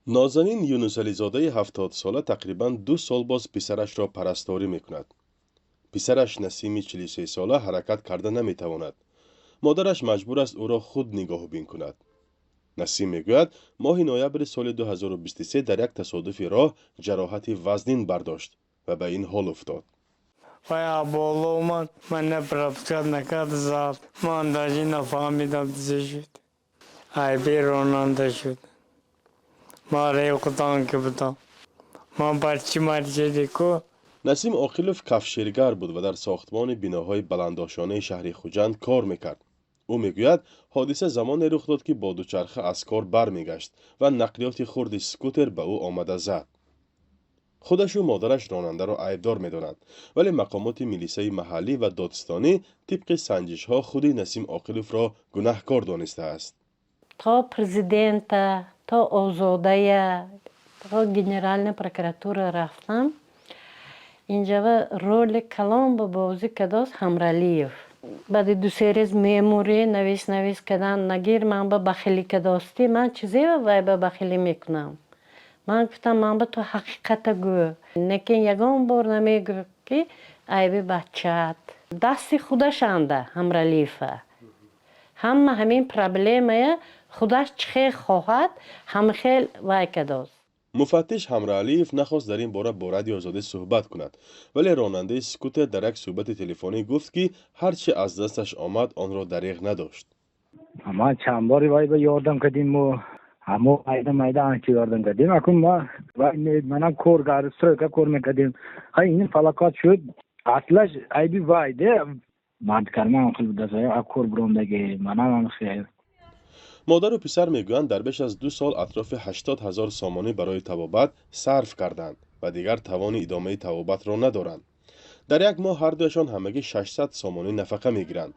Нозанин Юнусализодаи 70-сола тақрибан 2 сол боз писарашро парасторӣ мекунад. Писараш Насими 43-сола ҳаракат карда наметавонад. Модараш маҷбур аст ӯро худ нигоҳубин кунад. Насим мегӯяд, моҳи ноябри соли 2023 дар як тасодуфи роҳ ҷароҳати вазнин бардошт ва ба ин ҳол уфтод. Вай боло омад, мана пропускать накард, зад. Ман даже нафаҳмидам, чизе шуд. Айби ронанда шуд. Ман ревқутан ки будам. Ман бачи марчеди ку. Насим Оқилов кафшергар буд ва дар сохтмони биноҳои баландошонаи шаҳри Хуҷанд кор мекард. Ӯ мегӯяд, ҳодиса замоне рух дод, ки бо дучарха аз кор бармегашт ва нақлиёти хурди скутер ба ӯ омада зад. Худашу модараш ронандаро айбдор медонанд, вале мақомоти милисаи маҳаллӣ ва додстонӣ тибқи санҷишҳо худи Насим Оқиловро гунаҳкор донистааст. То президента, то Озодая, то Генеральная прокуратура рафтам. Инҷава роли калон ба бозӣ кардааст Ҳамралиев. Баъди 2-се рӯз мемурӣ, навис навис кардан нагир, ман ба бахилӣ кардостӣ. Ман чизе вай ба бахилӣ мекунам? Ман гуфтам, ман ба ту ҳақиқата гӯ, лекин ягон бор намегӯ, ки айби бачаат. Дасти худашанда Ҳамралиева. Ҳама ҳамин проблемая худаш чӣ хел хоҳад, ҳама хел вай кардааст. Муфаттиш Ҳамраалиев нахост дар ин бора бо Радиои Озодӣ суҳбат кунад, вале ронандаи скутер дар як суҳбати телефонӣ гуфт, ки ҳар чӣ аз дасташ омад, онро дареғ надошт. Ман чанд бори вай ба ёрдам кардим, ҳамо майда майда анча ёрдам кардим. Акун вай манам коргар, стройка кор мекардим. Ҳай, ин фалокат шуд. Аслаш айби вай де, мардикарман хел будааст, кор буромдаги манам хел. Модару писар мегӯянд, дар беш аз 2 сол атрофи 80 000 сомонӣ барои табобат сарф карданд ва дигар тавони идомаи табобатро надоранд. Дар як моҳ ҳардуяшон ҳамагӣ 600 сомонӣ нафақа мегиранд.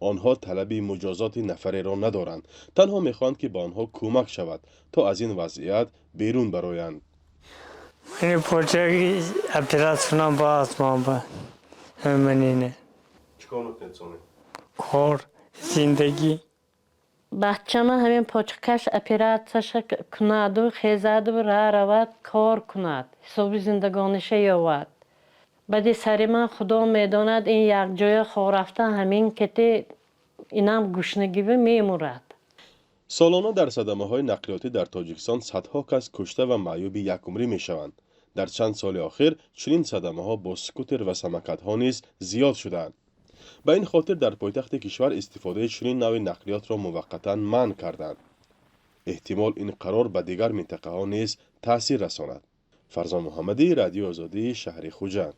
Онҳо талаби муҷозоти нафареро надоранд, танҳо мехоҳанд, ки ба онҳо кӯмак шавад, то аз ин вазъият берун бароянд. Мани почаги оператсия баъд ман ба манине. Чикор мекунед сони? Кор, зиндагӣ. Бачама ҳамин почкаш оператсияша кунаду хезаду ра равад, кор кунад, ҳисоби зиндагониша ёвад. Баъди сари ман Худо медонад, ин якҷоя хоб рафтан ҳамин кете инам гушнагивӣ мемурад. Солона дар садамаҳои нақлиётӣ дар Тоҷикистон садҳо кас кушта ва маъюби якумрӣ мешаванд. Дар чанд соли охир чунин садамаҳо бо скутер ва самокатҳо низ зиёд шудаанд. Ба ин хотир дар пойтахти кишвар истифодаи чунин навъи нақлиётро муваққатан манъ карданд. Эҳтимол, ин қарор ба дигар минтақаҳо низ таъсир расонад. Фарзон Муҳаммадӣ, Радиои Озодӣ, шаҳри Хуҷанд.